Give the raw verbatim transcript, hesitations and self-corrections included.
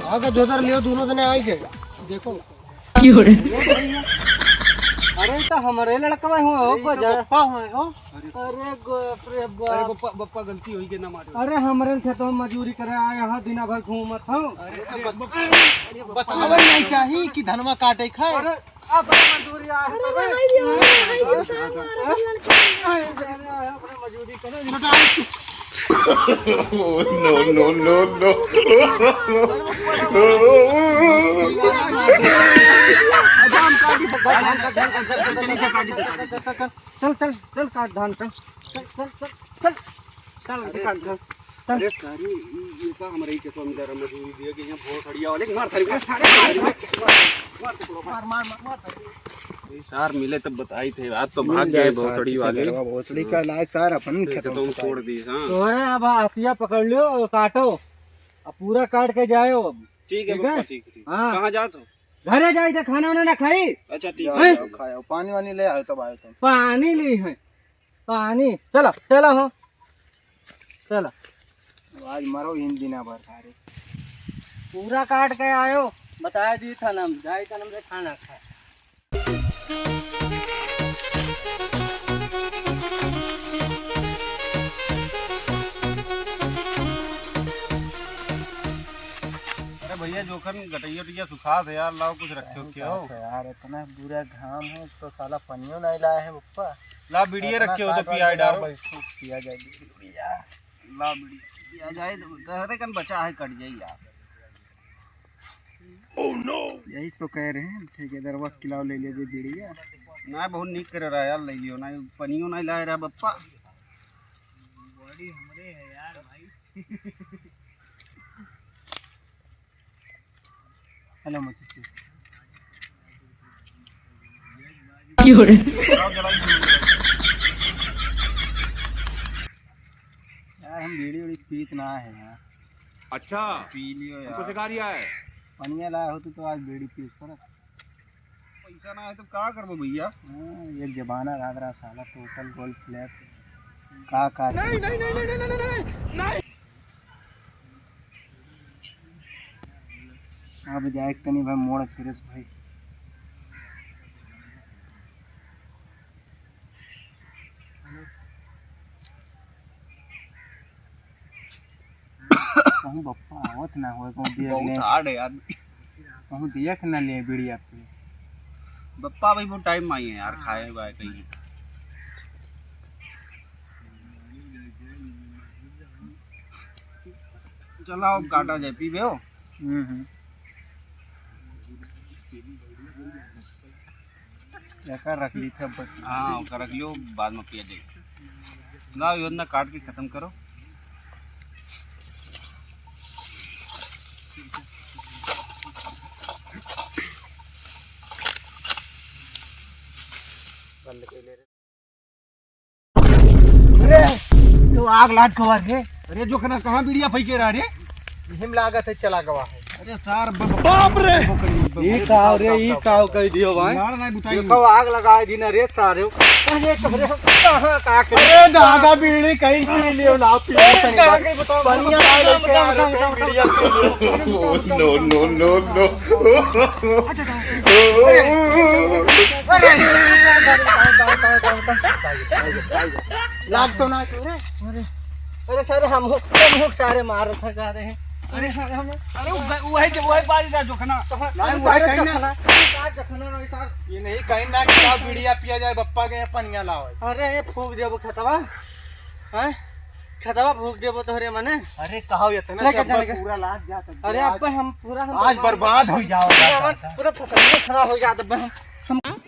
आगे जोतर लियो, दोनों जने आई गए। देखो। क्यों रे? अरे, तो हमरे लड़कवा हुआ हो, अरे, ये तो गजा। पप्पा हुए हो। अरे, बाप रे बाप। अरे, बप्पा, बप्पा, गलती होई के ना मारो। अरे, हमरे खेतवा में मजूरी करे आए हैं, दिना भर घूमत हो। अरे, अरे, बत-, अरे, बतावे नहीं चाहिए कि धनवा काटे खाए। अरे, अब मजूरी आ है, अरे, तबे। भाई, भाई, भाई, भाई, भाई, भाई, भाई, भाई, भाई, भाई, भाई, मजूरी करे। No, no, no, no। चल, चल, चल, काट धान, चल। चल, चल, चल, काट धान, चल। चल, चल, चल, चल। चल, इसे काट धान। चल। अरे सारे, ई, ई का हमरा ई खेतवा में जरा मजदूरी दिया कि यहाँ भोसड़िया वाले मार सारे, मार सारे, मार, मार, मार, मार, मार, मार, मार, मार, मार। ये सार मिले तब बताई थे, आज तो मिल भाग जाए गए सार भोसड़ी के वाले। घरवा भोसड़ी का लायक सार अपन फिर खेतों तो में तुम छोड़ दी, हाँ। तो अरे अब हसिया पकड़ लियो और काटो, अब पूरा काट के जाओ अब। ठीक है ठीक है? पप्पा, ठीक है, ठीक है। हाँ। कहाँ जात हो? घरे जाई थे, खाना वाना ना खाई। अच्छा, ठीक जाओ, है। जाओ, खाओ, पानी वानी ले आए तब आए तुम। पानी ली है, पानी। चलो, चलो हो, चलो। आज मरो इन दिना भर सारे। पूरा काट के आयो, बताए दी था ना, जाई था ना, हमरे खाना खाए। अरे भैया, जोखन गटैया उटैया सुखा दे यार, लाओ कुछ रखे हो क्या हो? यार, इतना बुरा घाम है, तो साला पनियो नहीं लाए है पप्पा। ला, बीड़िए रखे हो तो पिया डालो। बैठो, पिया जाए बीड़ी, बीड़ी यार। ला, बीड़ी पिया जाए, तो तहरे कन बचा है, कट जाए यार। Oh no! यही तो कह रहे हैं, ठेकेदार बस किलाओ ले लीजिए बीड़िया। ना, बहुत नीक करे रहा यार, ले लियो ना, पनियो नहीं लाए रहा बप्पा। बड़ी हमरे है यार भाई। हेलो, मत इसको। क्यों रे? यार, हम बीड़ी उड़ी पीत ना है यार। अच्छा, पी लियो हमको यार। सिखा रिया है। पनिया लाए होते तो आज बीड़ी पीस पर। पैसा ना है तो का करबो भैया? हाँ, एक जमाना रहत रहा साला, टोटल गोल्ड फ्लैक्स, का, का नहीं, चीज। नहीं, नहीं। अब जाए के तनी भाई मोड़ फ्रेश भाई। कहूँ बप्पा आवत ना होए, कहूँ देख बहुत ले। Hard है यार। कहूँ देख ना ले बीड़िया पे। बप्पा भाई वो टाइम में आई है यार, खाए वाए कहीं। चला, अब काटा जाए, पीबे हो? हम्म, हम्म। एकर रख ली थे बस। हाँ, ओकर रख लियो, बाद में पिया जाए। लाओ, योजना काट के खत्म करो। बंद कर ले रे। अरे, तो आग लाग गवा रे। अरे, जोखना कहाँ बीड़िया फेंके रहा रे? हिम लागत है, चला गवा है। अरे सार, ब-, ब-, बाप रे! ब-, ब-, ई का रे, ई का कह दियो भाई? यार, नहीं बुताई। देखो, आग लगाए दी ना रे सारे। अरे, अरे, कहाँ का के? अरे दादा, बीड़ी कहीं पी लियो ना, पी लियो अरे, तनी कहाँ बात। के बताओ, बढ़िया बताओ, आए लेके बताओ, आ रहे बताओ, हो, बताओ, बीड़िया पी लियो। बताओ, बताओ, Oh, no, बताओ, no, बताओ, no, बताओ। No। अरे, अरे, लाग तो ना क्यों रे? अरे, अरे सारे हम हो, हम हो सारे मार था जा रहे हैं। अरे सारे हम, अरे वो ग-, वो है जो वो है बाजी था जोखना। तो हम, नहीं, अरे वो है सारे कहीं ना। जोखना, अरे सारे जोखना, अरे सारे। ये नहीं कहीं ना कि आओ बीड़िया पिया जाए, बप्पा के यहाँ पनिया लाओ। अरे ये फूक दिया वो खेतवा, हैं? खेतवा फूक दिया वो तोहरे मने। अरे कहो इतना लेके से जाने का। पूरा लाग जाता। अरे आज, अब हम पूरा हम आज बर्बाद हो जाओ। पूरा, पूरा फसल खराब हो जाता। हम, हम